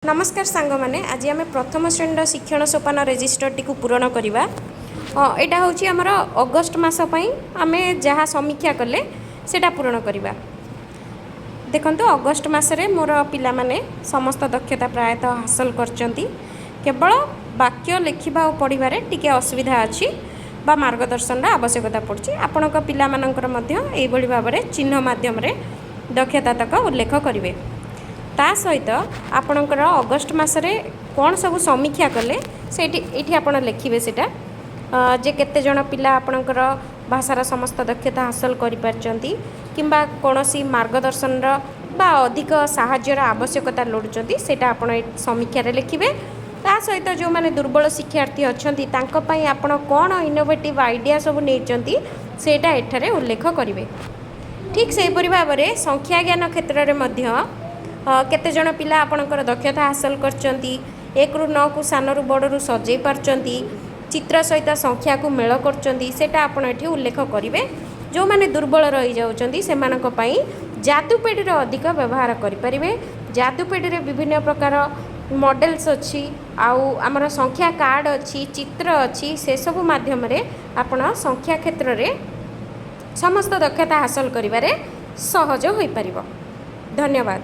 ନମସ୍କାର ସାଙ୍ଗମାନେ, ଆଜି ଆମେ ପ୍ରଥମ ଶ୍ରେଣୀର ଶିକ୍ଷଣ ସୋପାନ ରେଜିଷ୍ଟରଟିକୁ ପୂରଣ କରିବା। ଏଇଟା ହେଉଛି ଆମର ଅଗଷ୍ଟ ମାସ ପାଇଁ ଆମେ ଯାହା ସମୀକ୍ଷା କଲେ, ସେଇଟା ପୂରଣ କରିବା। ଦେଖନ୍ତୁ, ଅଗଷ୍ଟ ମାସରେ ମୋର ପିଲାମାନେ ସମସ୍ତ ଦକ୍ଷତା ପ୍ରାୟତଃ ହାସଲ କରିଛନ୍ତି। କେବଳ ବାକ୍ୟ ଲେଖିବା ଓ ପଢ଼ିବାରେ ଟିକେ ଅସୁବିଧା ଅଛି ବା ମାର୍ଗଦର୍ଶନର ଆବଶ୍ୟକତା ପଡ଼ୁଛି। ଆପଣଙ୍କ ପିଲାମାନଙ୍କର ମଧ୍ୟ ଏଇଭଳି ଭାବରେ ଚିହ୍ନ ମାଧ୍ୟମରେ ଦକ୍ଷତା ତକ ଉଲ୍ଲେଖ କରିବେ। ତା ସହିତ ଆପଣଙ୍କର ଅଗଷ୍ଟ ମାସରେ କ'ଣ ସବୁ ସମୀକ୍ଷା କଲେ, ସେଇଠି ଏଇଠି ଆପଣ ଲେଖିବେ ସେଇଟା ଯେ କେତେ ଜଣ ପିଲା ଆପଣଙ୍କର ଭାଷାର ସମସ୍ତ ଦକ୍ଷତା ହାସଲ କରିପାରିଛନ୍ତି କିମ୍ବା କୌଣସି ମାର୍ଗଦର୍ଶନର ବା ଅଧିକ ସାହାଯ୍ୟର ଆବଶ୍ୟକତା ଲୋଡ଼ୁଛନ୍ତି, ସେଇଟା ଆପଣ ଏ ସମୀକ୍ଷାରେ ଲେଖିବେ। ତା ସହିତ ଯେଉଁମାନେ ଦୁର୍ବଳ ଶିକ୍ଷାର୍ଥୀ ଅଛନ୍ତି, ତାଙ୍କ ପାଇଁ ଆପଣ କ'ଣ ଇନୋଭେଟିଭ୍ ଆଇଡ଼ିଆ ସବୁ ନେଇଛନ୍ତି, ସେଇଟା ଏଠାରେ ଉଲ୍ଲେଖ କରିବେ। ଠିକ୍ ସେହିପରି ଭାବରେ ସଂଖ୍ୟା ଜ୍ଞାନ କ୍ଷେତ୍ରରେ ମଧ୍ୟ କେତେଜଣ ପିଲା ଆପଣଙ୍କର ଦକ୍ଷତା ହାସଲ କରିଛନ୍ତି, 1ରୁ 9କୁ ସାନରୁ ବଡ଼ରୁ ସଜେଇ ପାରୁଛନ୍ତି, ଚିତ୍ର ସହିତ ସଂଖ୍ୟାକୁ ମେଳ କରୁଛନ୍ତି, ସେଇଟା ଆପଣ ଏଠି ଉଲ୍ଲେଖ କରିବେ। ଯେଉଁମାନେ ଦୁର୍ବଳ ରହିଯାଉଛନ୍ତି, ସେମାନଙ୍କ ପାଇଁ ଯାଦୁପେଡ଼ିର ଅଧିକ ବ୍ୟବହାର କରିପାରିବେ। ଯାଦୁପେଡ଼ିରେ ବିଭିନ୍ନ ପ୍ରକାର ମଡ଼େଲ୍ସ ଅଛି ଆଉ ଆମର ସଂଖ୍ୟା କାର୍ଡ଼ ଅଛି, ଚିତ୍ର ଅଛି। ସେସବୁ ମାଧ୍ୟମରେ ଆପଣ ସଂଖ୍ୟା କ୍ଷେତ୍ରରେ ସମସ୍ତ ଦକ୍ଷତା ହାସଲ କରିବାରେ ସହଜ ହୋଇପାରିବ। ଧନ୍ୟବାଦ।